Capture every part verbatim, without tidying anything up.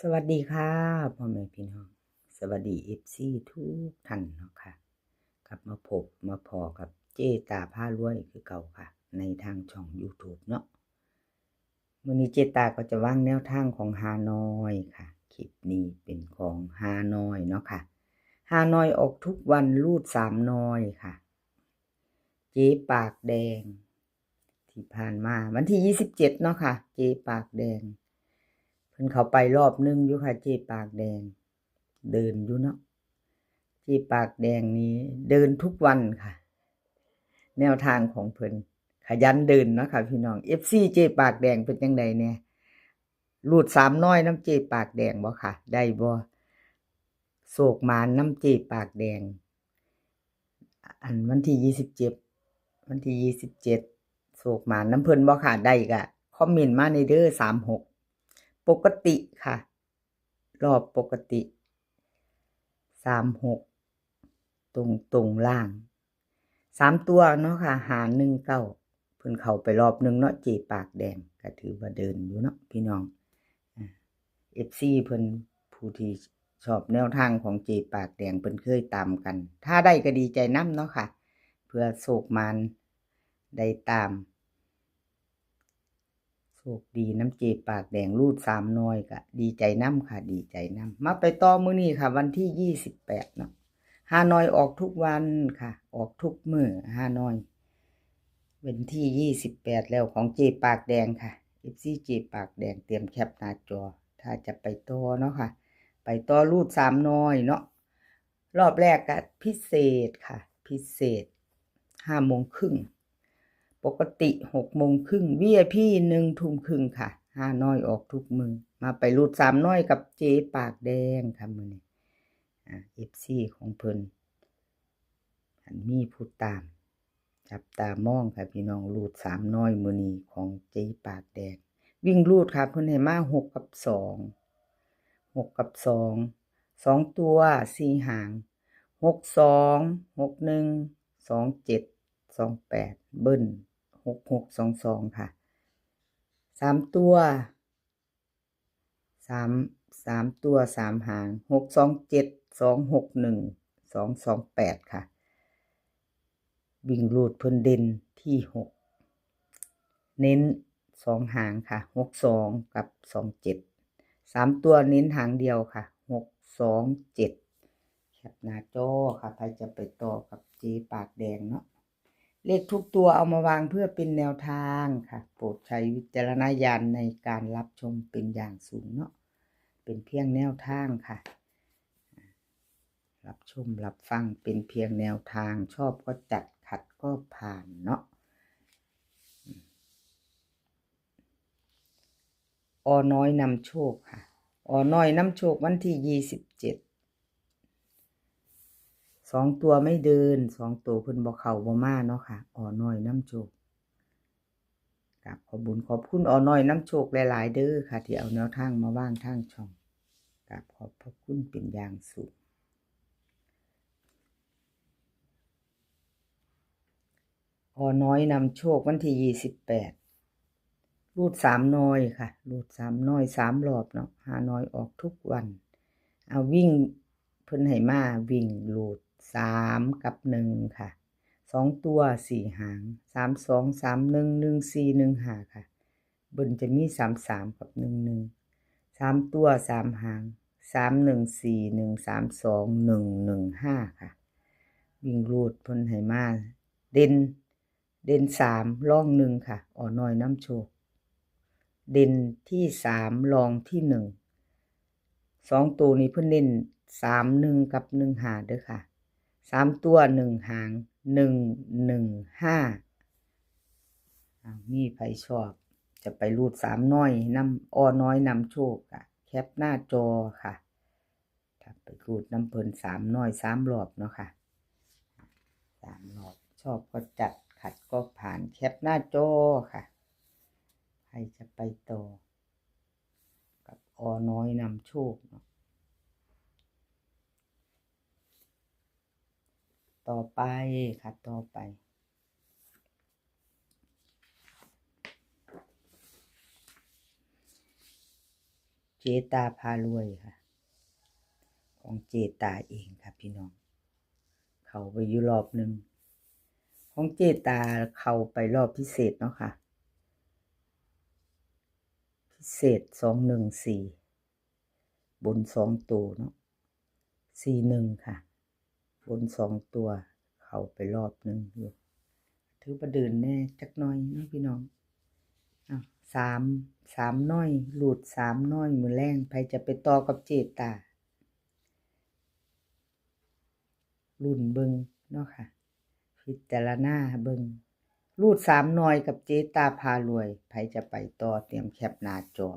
สวัสดีค่ะ พ่อแม่พี่น้อง สวัสดี เอฟซี ทุกท่านเนาะค่ะ กลับมาพบมาพ้อกับเจตาพารวยคือเก่าค่ะ ในทางช่อง YouTube เนาะ มื้อนี้เจตาก็จะวางแนวทางของฮานอยค่ะ คลิปนี้เป็นของฮานอยเนาะค่ะ ฮานอยออกทุกวัน รูดสามนอยค่ะ เจ๊ปากแดง ที่ผ่านมาวันที่ยี่สิบเจ็ดเนาะค่ะ เจ๊ปากแดง เพิ่นเข้าไปรอบหนึ่งอยู่ค่ะ เจ๊ปากแดง เดินอยู่เนาะ เจ๊ปากแดงนี้เดินทุกวันค่ะ แนวทางของเพิ่นขยันเดินเนาะค่ะพี่น้อง เอฟซี เจ๊ปากแดงเป็นจังใดเนี่ย รูดสามนอยนำเจ๊ปากแดงบ่ค่ะ ได้บ่ โชคหมานนำเจ๊ปากแดง อันวันที่ยี่สิบเจ็ด วันที่ยี่สิบเจ็ด โชคหมานนำเพิ่นบ่ค่ะ ได้ก็คอมเมนต์มาในเด้อ สามหก ปกติค่ะ รอบปกติ สามหก ตรงตรงล่าง สามตัวเนาะค่ะ ห้าหนึ่งเก้า เพิ่นเข้าไปรอบหนึ่งเนาะ เจ๊ปากแดง ก็ถือว่าเดินอยู่เนาะพี่น้อง อ่า เอฟซี เพิ่นผู้ที่ชอบแนวทางของเจ๊ปากแดง เพิ่นเคยตามกัน ถ้าได้ก็ดีใจนำเนาะค่ะ เพื่อโชคหมานได้ตาม โชคดีนำเจ๊ปากแดง รูดสามนอยก็ดีใจนำค่ะ ดีใจนำ มาไปต่อมื้อนี้ค่ะ วันที่ยี่สิบแปดเนาะ ฮานอยออกทุกวันค่ะ ออกทุกมื้อ ฮานอย วันที่ยี่สิบแปดแล้วของเจ๊ปากแดงค่ะ เอฟซี เจ๊ปากแดงเตรียมแคปหน้าจอ ถ้าจะไปต่อเนาะค่ะ ไปต่อรูดสามนอยเนาะ รอบแรกก็พิเศษค่ะ พิเศษ ห้าโมงครึ่ง ปกติหกโมงครึ่ง วีไอพี หนึ่งทุ่มครึ่งค่ะ ฮานอยออกทุกมื้อ มาไปรูดสามนอยกับเจ๊ปากแดงค่ะมื้อนี้ อ่า เอฟซี ของเพิ่น อันมีผู้ตาม จับตามองค่ะพี่น้อง รูดสามนอยมื้อนี้ของเจ๊ปากแดง วิ่งรูดค่ะ เพิ่นให้มาหกกับสอง หกกับสอง สองตัวสี่หาง หกสอง หกหนึ่ง สองเจ็ด สองแปด เบิ้ล หกหก สองสองค่ะ สามตัว สาม สามตัวสามหาง หกสองเจ็ด สองหกหนึ่ง สองสองแปดค่ะ วิ่งรูดเพิ่นเด่นที่หก เน้นสองหางค่ะ หกสอง กับ สองเจ็ด สามตัวเน้นหางเดียวค่ะ หกสองเจ็ด แคปหน้าจอค่ะ ใครจะไปต่อกับเจ๊ปากแดงเนาะ เลขทุกตัวเอามาวางเพื่อเป็นแนวทางค่ะ โปรดใช้วิจารณญาณในการรับชมเป็นอย่างสูงเนาะ เป็นเพียงแนวทางค่ะ รับชมรับฟังเป็นเพียงแนวทาง ชอบก็จัด ขัดก็ผ่านเนาะ อน้อยนำโชคค่ะ อน้อยนำโชควันที่ยี่สิบเจ็ด สองตัวไม่เดิน สองตัวเพิ่นบ่เข้าบ่มาเนาะค่ะ อน้อยนำโชค กราบขอบบุญขอบคุณอน้อยนำโชคหลายๆเด้อค่ะ ที่เอาแนวทางมาวางทางช่อง กราบขอบพระคุณเป็นอย่างสูง อน้อยนำโชควันที่ยี่สิบแปด รูดสามนอยค่ะ รูดสามนอยสามรอบเนาะ ฮานอยออกทุกวัน เอาวิ่ง เพิ่นให้มาวิ่งรูดสามกับหนึ่งค่ะ สองตัวสี่หาง สามสอง สามหนึ่ง หนึ่งสี่ หนึ่งห้าค่ะ เบิ้ลจะมีสามสามกับหนึ่งหนึ่ง สามตัวสามหาง สามหนึ่งสี่ หนึ่งสามสอง หนึ่งหนึ่งห้าค่ะ วิ่งรูดเพิ่นให้มา เด่น เด่นสาม รองหนึ่งค่ะ อน้อยนำโชค เด่นที่สาม รองที่หนึ่ง สองตัวนี้เพิ่นเน้นสามหนึ่งกับหนึ่งห้าเด้อค่ะ สามตัวหนึ่งหาง หนึ่งหนึ่งห้า อ่า มีไผชอบ จะไปรูดสามนอยนำ อน้อยนำโชคอะ แคปหน้าจอค่ะ ถ้าไปรูดนำเพิ่นสามนอยสามรอบเนาะค่ะ สามรอบ ชอบก็จัด ขัดก็ผ่าน แคปหน้าจอค่ะ ใครจะไปต่อ กับอน้อยนำโชคเนาะ ต่อไปค่ะ ต่อไป เจ เจตาพารวยค่ะ ของเจตาเองค่ะพี่น้อง เข้าไปอยู่รอบหนึ่ง ของเจตาเข้าไปรอบพิเศษเนาะค่ะ พิเศษสองหนึ่งสี่ บนสองตัวเนาะ สี่หนึ่งค่ะ บนสองตัว เข้าไปรอบหนึ่งอยู่ ถือว่าเดินแน่จักหน่อยเนาะพี่น้อง อ้าว สาม สามหน่อย รูดสามหน่อย มื้อแลง ไผจะไปต่อกับเจตา รุ่นเบิ่งเนาะค่ะ พิจารณาเบิ่ง รูดสามหน่อยกับเจตาพารวย ไผจะไปต่อ เตรียมแคปหน้าจอ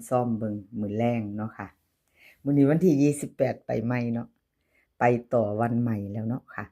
ซ่อมๆเบิ่งมื้อแลงเนาะค่ะ มื้อนี้วันที่ยี่สิบแปด ไปใหม่เนาะ ไปต่อวันใหม่แล้วเนาะค่ะ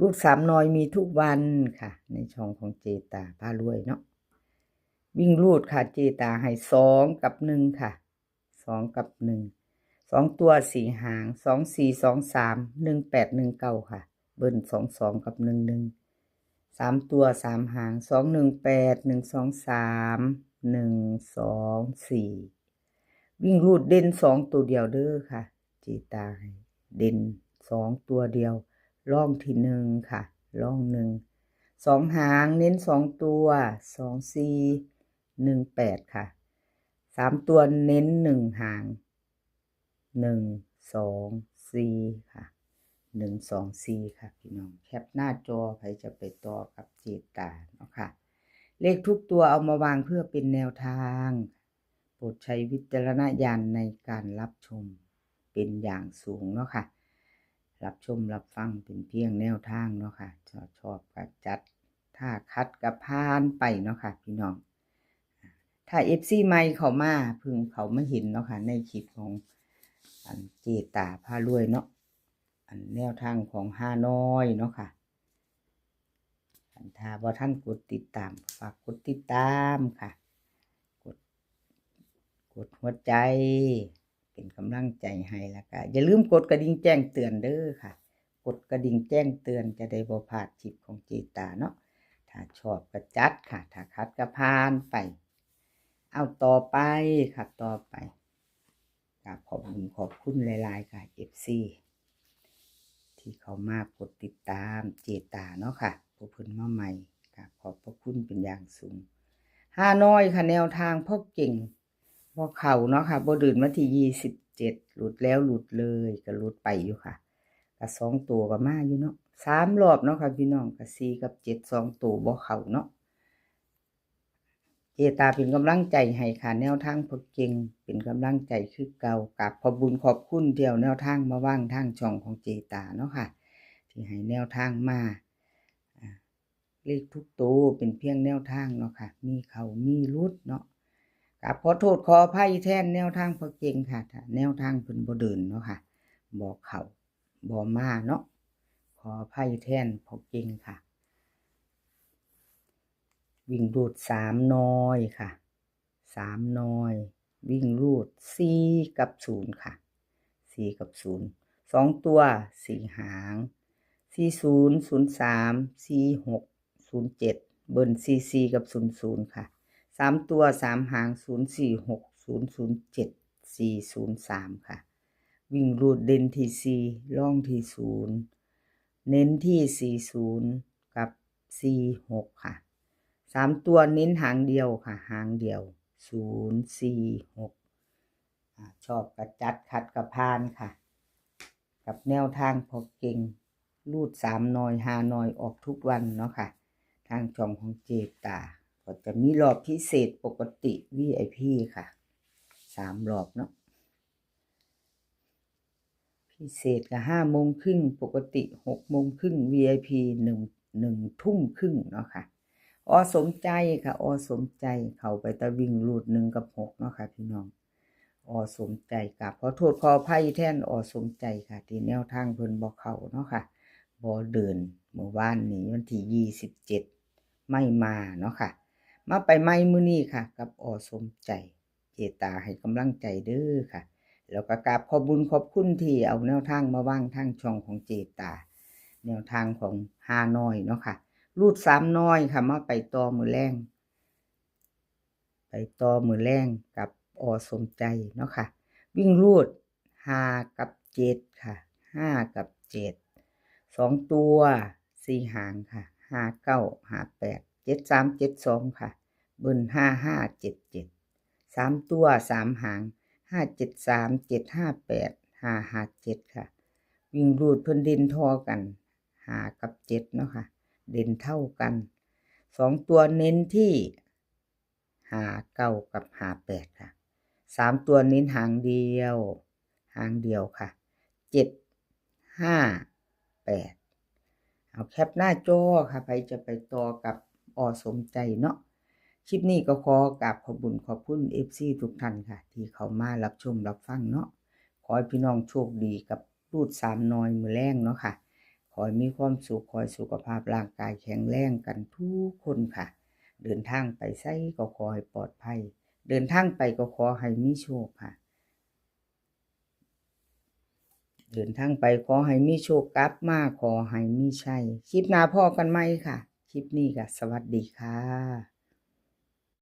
รูดสามหน่อยมีทุกวันค่ะ ในช่องของเจตาพารวยเนาะ วิ่งรูดค่ะ เจตาให้สองกับหนึ่งค่ะ สองกับหนึ่ง สองตัวสี่หาง สองสี่ สองสาม หนึ่งแปด หนึ่งเก้าค่ะ เบิ้ลสองสองกับหนึ่งหนึ่ง สามตัวสามหาง สองหนึ่งแปด หนึ่งสองสาม หนึ่งสองสี่ วิ่งรูดเด่นสองตัวเดียวเด้อค่ะ เจตาให้เด่นสองตัวเดียว รองที่หนึ่งค่ะ รองหนึ่ง สองหางเน้นสองตัว สองสี่ หนึ่งแปดค่ะ สามตัวเน้นหนึ่งหาง หนึ่งสองสี่ค่ะ หนึ่งสองสี่ค่ะพี่น้อง แคปหน้าจอ ไผจะไปต่อกับเจตาเนาะค่ะ เลขทุกตัวเอามาวางเพื่อเป็นแนวทาง โปรดใช้วิจารณญาณในการรับชมเป็นอย่างสูงเนาะค่ะ รับชมรับฟังเป็นเพียงแนวทางเนาะค่ะ ชอบชอบก็จัด ถ้าขัดก็ผ่านไปเนาะค่ะพี่น้อง ถ้าเอฟซีใหม่เข้ามา เพิ่งเข้ามาเห็นเนาะค่ะ ในคลิปของอันเจตาพารวยเนาะ อันแนวทางของฮานอยเนาะค่ะ อันถ้าบ่ทันกดติดตาม ฝากกดติดตามค่ะ กด กดหัวใจ เป็นกำลังใจให้ แล้วก็อย่าลืมกดกระดิ่งแจ้งเตือนเด้อค่ะ กดกระดิ่งแจ้งเตือนจะได้บ่พลาดคลิปของเจตาเนาะ ถ้าชอบก็จัดค่ะ ถ้าขัดก็ผ่านไป เอาต่อไปค่ะ ต่อไป กราบขอบคุณขอบคุณหลายๆค่ะ เอฟซี ที่เข้ามากดติดตามเจตาเนาะค่ะ ผู้เพิ่นมาใหม่ กราบขอบพระคุณเป็นอย่างสูง ฮานอยค่ะ แนวทางพ่อเก่ง บ่เข้าเนาะค่ะ บ่เดินมาที่ยี่สิบเจ็ด หลุดแล้วหลุดเลย ก็หลุดไปอยู่ค่ะ ก็สองตัวก็มาอยู่เนาะ สามรอบเนาะค่ะพี่น้อง ก็สี่กับเจ็ด สองตัวบ่เข้าเนาะ เจตาเป็นกำลังใจให้ค่ะ แนวทางพ่อเก่ง เป็นกำลังใจคือเก่า กราบขอบบุญขอบคุณที่เอาแนวทางมาวางทางช่องของเจตาเนาะค่ะ ที่ให้แนวทางมา อ่า เลขทุกตัวเป็นเพียงแนวทางเนาะค่ะ มีเข้ามีหลุดเนาะ กราบขอโทษขออภัยแทนแนวทางพ่อเก่งค่ะ ถ้าแนวทางเพิ่นบ่เดินเนาะค่ะ บ่เข้า บ่มาเนาะ ขออภัยแทนพ่อเก่งค่ะ วิ่งรูดสามหน่อยค่ะ สามหน่อย วิ่งรูดสี่กับศูนย์ค่ะ สี่กับศูนย์ สองตัวสี่หาง สี่ศูนย์ ศูนย์สาม สี่หก ศูนย์เจ็ด เบิ้ลสี่สี่กับศูนย์ศูนย์ค่ะ สามตัวสามหาง ศูนย์สี่หก ศูนย์ศูนย์เจ็ด สี่ศูนย์สามค่ะ วิ่งรูดเด่นที่สี่ รองที่ศูนย์ เน้นที่สี่ศูนย์กับสี่หกค่ะ สามตัวเน้นหางเดียวค่ะ หางเดียว ศูนย์สี่หก อ่า ชอบก็จัด ขัดก็ผ่านค่ะ กับแนวทางพ่อเก่ง รูดสามหน่อย ฮานอยออกทุกวันเนาะค่ะ ทางช่องของเจตา ก็จะมีรอบพิเศษปกติ วีไอพีค่ะ สามรอบเนาะ พิเศษก็ห้าโมงครึ่ง ปกติหกโมงครึ่ง วีไอพี หนึ่ง หนึ่งทุ่มครึ่งเนาะค่ะ อสมใจค่ะ อสมใจ เข้าไปแต่วิ่งรูดหนึ่งกับหกเนาะค่ะพี่น้อง อสมใจ กราบขอโทษขออภัยแทน อสมใจค่ะ ที่แนวทางเพิ่นบ่เข้าเนาะค่ะ บ่เดิน มื้อวานนี้วันที่ยี่สิบเจ็ด ไม่มาเนาะค่ะ มาไปใหม่มื้อนี้ค่ะ กับ อสมใจ เจตาให้กำลังใจเด้อค่ะ แล้วก็กราบขอบบุญขอบคุณที่เอาแนวทางมาวางทางช่องของเจตา แนวทางของฮานอยเนาะค่ะ รูดสามหน่อยค่ะ มาไปต่อมื้อแลง ไปต่อมื้อแลงกับ อ.สมใจเนาะค่ะ วิ่งรูดห้ากับเจ็ดค่ะ ห้ากับเจ็ด สองตัวสี่หางค่ะ ห้าเก้า ห้าแปด เจ็ดสาม เจ็ดสองค่ะ เบิ้ลห้าห้า เจ็ดเจ็ด สามตัวสามหาง ห้าเจ็ดสาม เจ็ดห้าแปด ห้าห้าเจ็ดค่ะ วิ่งรูดเพิ่นเด่นท่อกัน ห้ากับเจ็ดเนาะค่ะ เด่นเท่ากัน สองตัวเน้นที่ ห้าเก้า กับ ห้าแปดค่ะ สามตัวเน้นหางเดียว หางเดียวค่ะ เจ็ดห้าแปด เอาแคปหน้าจอค่ะ ไผจะไปต่อกับ อ.สมใจเนาะ คลิปนี้ก็ขอกราบขอบบุญขอบคุณ เอฟซี ทุกท่านค่ะ ที่เข้ามารับชมรับฟังเนาะ ขอให้พี่น้องโชคดีกับรูดสามน้อยมื้อแลงเนาะค่ะ ขอให้มีความสุข ขอให้สุขภาพร่างกายแข็งแรงกันทุกคนค่ะ เดินทางไปไสก็ขอให้ปลอดภัย เดินทางไปก็ขอให้มีโชคค่ะ เดินทางไปขอให้มีโชค กลับมาขอให้มีชัย คลิปหน้าพ้อกันใหม่ค่ะ คลิปนี้ก็สวัสดีค่ะ